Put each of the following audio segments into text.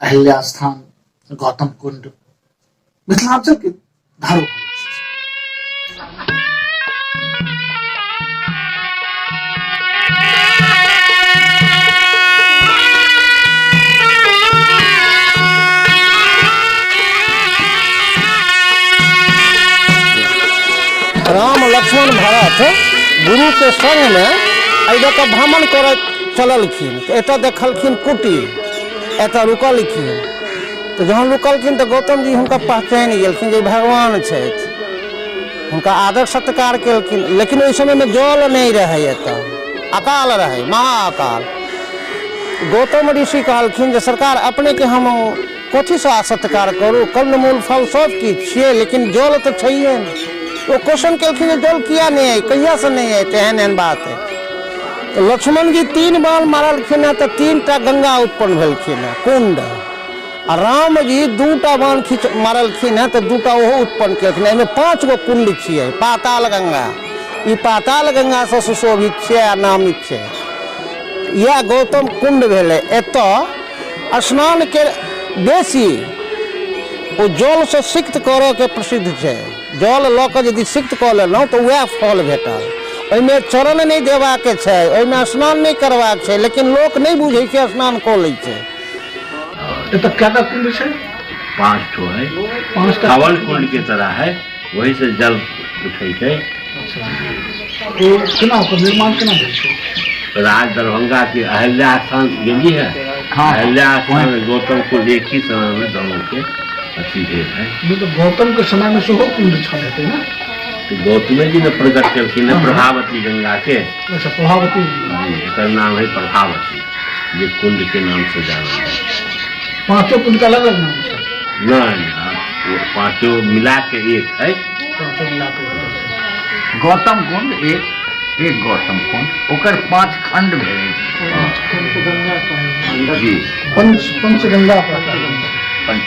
अहिल्या स्थान, गौतम कुंड मिथिलांचल के धरोहर। राम लक्ष्मण भरत गुरु के संग में एहि दऽ कऽ भ्रमण करऽ चललखिन तऽ एतऽ देखलखिन कुटी, एतऽ रुकलखिन। तऽ जहन रुकलखिन तऽ गौतम जी हुनका पहचानि गेलखिन जे ई भगवान छथि। हुनका आदर सत्कार केलखिन, लेकिन ओहि समयमे जल नहि रहै एतऽ, अकाल रहै, महा अकाल। गौतम ऋषि कहलखिन जे सरकार अपनेके हम कथीसँ सत्कार करू, कंदमूल फल सब किछु छियै, लेकिन जल तऽ छैहे नहि। ओ क्वेश्चन केलखिन जे जल किया नहि अइ, कहियासँ नहि अइ, तऽ एहन एहन बात अइ। तऽ लक्ष्मण जी 3 बाण मारलखिन हँ तऽ 3टा गंगा उत्पन्न भेलखिन हँ, कुंड। आ राम जी 2टा बाण खींच मारलखिन हँ तऽ 2टा ओहो उत्पन्न केलखिन। एहिमे 5 गो कुंड छियै, पाताल गंगा। ई पाताल गंगासँ सुशोभित छियै आ नामित छै। इएह गौतम कुंड भेलै। एतऽ स्नानके बेसी ओ जलसँ सिक्त करऽके प्रसिद्ध छै। जल लऽ कऽ यदि सिक्त कऽ लेलहुँ तऽ वएह फल भेटल। ओहिमे चरण नहि देबाके छै, ओहिमे स्नान नहि करबाक छै, लेकिन लोक नहि बुझै छै, स्नान कऽ लै छै। एतऽ कएटा कुंड छै? 5 ठो है। 5टा हवन कुंड के तरह है, वही से जल उठै छै। अच्छा, ओ केना ओकर निर्माण केना भेल छै? राज दरभंगा के अहिल्या स्थान गेली है? हाँ। अहिल्या स्थान गौतम कुंड एक ही समय में दोनों के अथी भेल है। नहीं तो गौतम के समय में सेहो कुंड छल हेतै ने? तो गौतमे जी ने प्रकट केलखिन है प्रभावती गंगा के। अच्छा, प्रभावती जी, एकर नाम है प्रभावती, जे कुंड के नाम से जानल जाय छै। पांचों कुंड का अलग अलग नाम छै? नहीं, वो पांचों मिला के एक है। पांचों मिला के एक है। गौतम कुंड एक गौतम कुंड, ओकर 5 खंड भेल। पंचगंगा कहल जी। पंचगंगा पंच।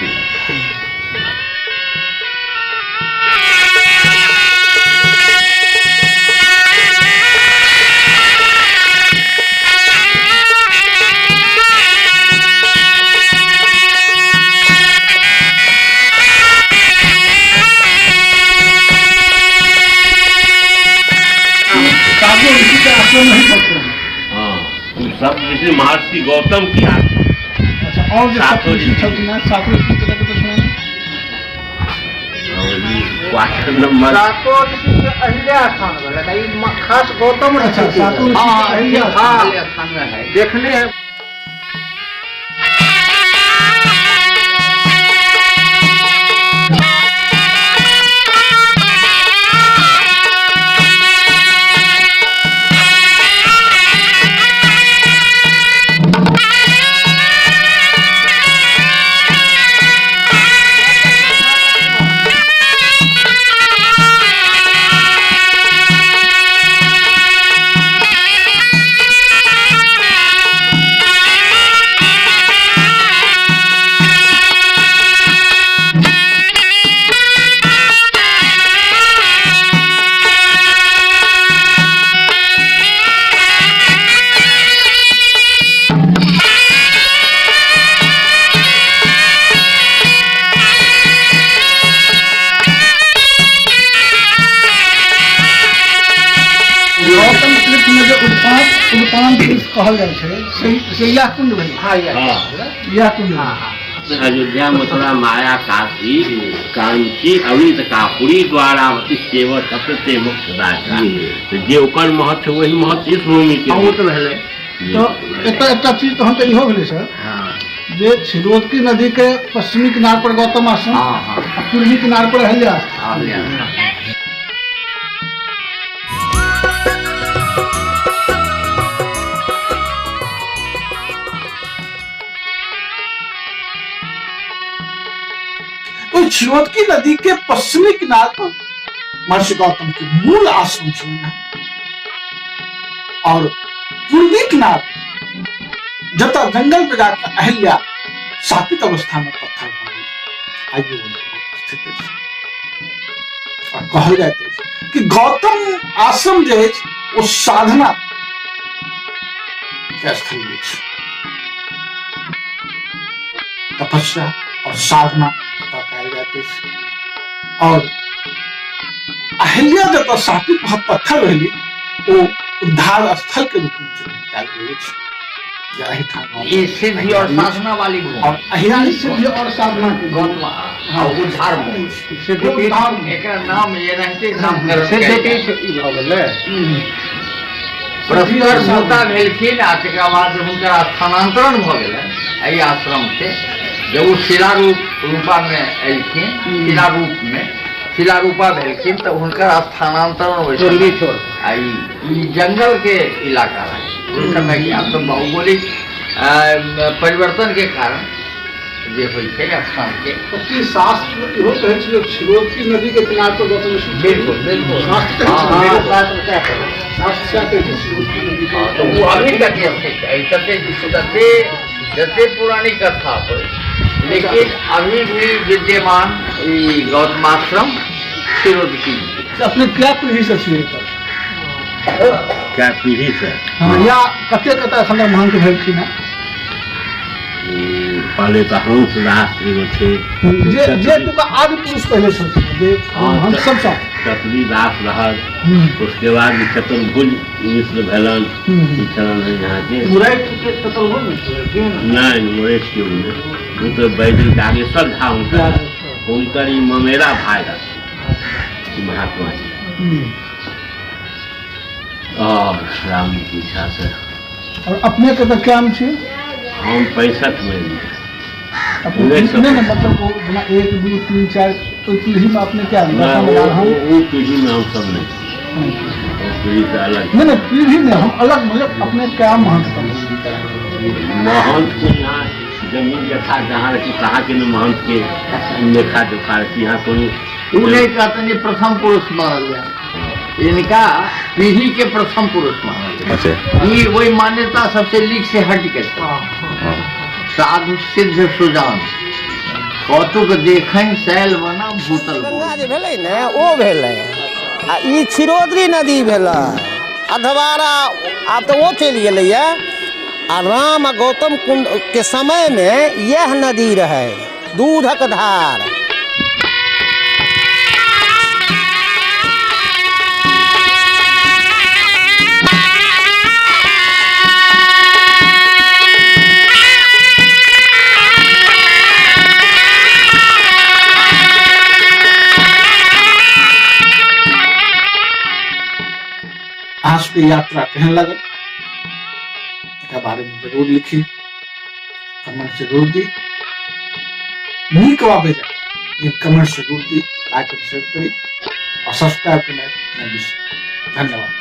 सातों ऋषि के आश्रम नहीं पड़ते हैं। हाँ, सब ऋषि महर्षि गौतम की आश्रम। अच्छा, और जो सातों ऋषि ऋषि। छलखिन हैं, सातों ऋषि के कतऽ सुना? क्वार्टर नंबर सातों ऋषि के अहिल्या स्थान भेलै, तऽ ई खास गौतम ऋषि अच्छा, के सातों ऋषि के अहिल्या स्थान। हाँ, स्थान में है। देखने है। गौतम तीर्थ में जे उत्पान तीर्थ कहल जाइ छै, से इएह कुंड भेलै। हाँ, इएह हाँ। इएह कुंड भेलै। अयोध्या, मथुरा, माया, काशी, कांची, अवित, कापुरी, द्वारावती, सेवा, सप्त मुख्य दाता। तो जे ओकर महत्व वही महत्व इस भूमि के। हाँ, ओ तऽ भेलै। तऽ एतऽ एकटा चीज तहन तऽ इहो भेलै सर, हाँ। जे क्षीरोदकी नदी के पश्चिमी किनार पर गौतम आश्रम, हाँ, हाँ। आ पूर्वी किनार पर अहिल्या आश्रम। अहिल्या आश्रम। ओहि क्षीरोदकी नदी के पश्चिमी किनार पर महर्षि गौतम के मूल आश्रम छलनि और पूर्वी किनार जतऽ जंगल में जाकर अहिल्या शापित अवस्था में पत्थर भऽ गेल, आइयो ओ उपस्थित अछि। और कहल जाइत अछि कि गौतम आश्रम जे अछि ओ साधना के स्थल अछि। तपस्या और साधना एतऽ कयल जाइत अछि। और अहिल्या जतऽ शापित भऽ पत्थर भेली ओ उद्धार स्थल के रूप में चिन्हित कयल गेल अछि जे एहिठाम ये सिद्धि और साधना वाली भूमि और अहिल्या सिद्धि और साधना के गौतम और उद्धार भूमि सिद्धिपीठ एकरा नाम ये रहते नामकरण सिद्धिपीठ ई भऽ गेलै। प्रस्तर मोता भेलखिन आ तकरा बाद हुनकर स्थानांतरण भऽ गेलनि एहि आश्रम से। जब ओ शिला रूप रूपा में एलखिन, शिला रूप में शिला रूपा भेलखिन तऽ हुनकर स्थानांतरण ओहि समय पूर्वी छोर आ ई जंगल के इलाका रहै ओहि समय के। आब तऽ भौगोलिक परिवर्तन के कारण जे होइ छै स्थान के। की शास्त्र इहो कहै छै जे क्षीरोदकी नदी के किनार पर गौतम ऋषि छथिन? बिल्कुल, बिल्कुल। शास्त्र कहै छै। हाँ, शास्त्र सएह कहै छै। शास्त्र सएह कहै छै, क्षीरोदकी नदी के। हाँ, तऽ ओ अभी तक छै, तते तते जते पुरानी कथा होइ, लेकिन अभी भी विद्यमान ई गौतमाश्रम क्षीरोदकी। अपने क्या पीढ़ी से छियै एतऽ? क्या पीढ़ी से? हाँ, या कते कते एखन तक महंत भेलखिन हेँ? पहले तऽ हंसदास एगो छै जे जे एतुका आदि पुरुष पहिले छलखिन जे हम सब सब चतुरीदास रहल, उसके बाद चतुर्भुज मिश्र भेलन, ई छलन है यहाँ के। मुरैठ के चतुर्भुज मिश्र भेलखिन? नहीं, मुरैठ के ओ तो वैदिक जागेश्वर झा हुनकर हुनकर ई ममेरा भाई रहथिन महात्मा जी। और राम की इच्छा से। और अपने के तऽ क्या छी? हम 65 में एलियै। अपने नहीं, नहीं, मतलब वो जेना 1 2 3 4 ओहि पीढ़ी में अपने क्या नहीं, वो पीढ़ी में हम सब नहीं, वो पीढ़ी से अलग। नहीं, नहीं, पीढ़ी में हम अलग, मतलब अपने क्या महंत महंत को यहाँ जमीन जथा जहाँ रखी तहाँ के न महंत के लेखा जोखा रखी यहाँ कोनो उ नहीं कहते जे प्रथम पुरुष मानल जाए, इनका पीढ़ी के प्रथम पुरुष मानल जाए। अच्छा। ई वही मान्यता सबसे लीक से हट के छै। साधु सिद्ध सुजान कौतुक देखै शैल बना भूतल गंगा जे भेलै ने ओ भेलै, आ ई क्षीरोदरी नदी भेलै अधवारा, आब तऽ ओ चलि गेलैए। आ राम आ गौतम कुंड के समयमे इएह नदी रहै, दूधक धार। अहाँ सबके यात्रा केहन लागल एकरा बारे में जरूर लिखी, कमेंट जरूर दी, नीक वा बेजाय लेकिन कमेंट जरूर दी, लाइक और शेयर करी और सब्सक्राइब करना नहीं बिसरी। धन्यवाद।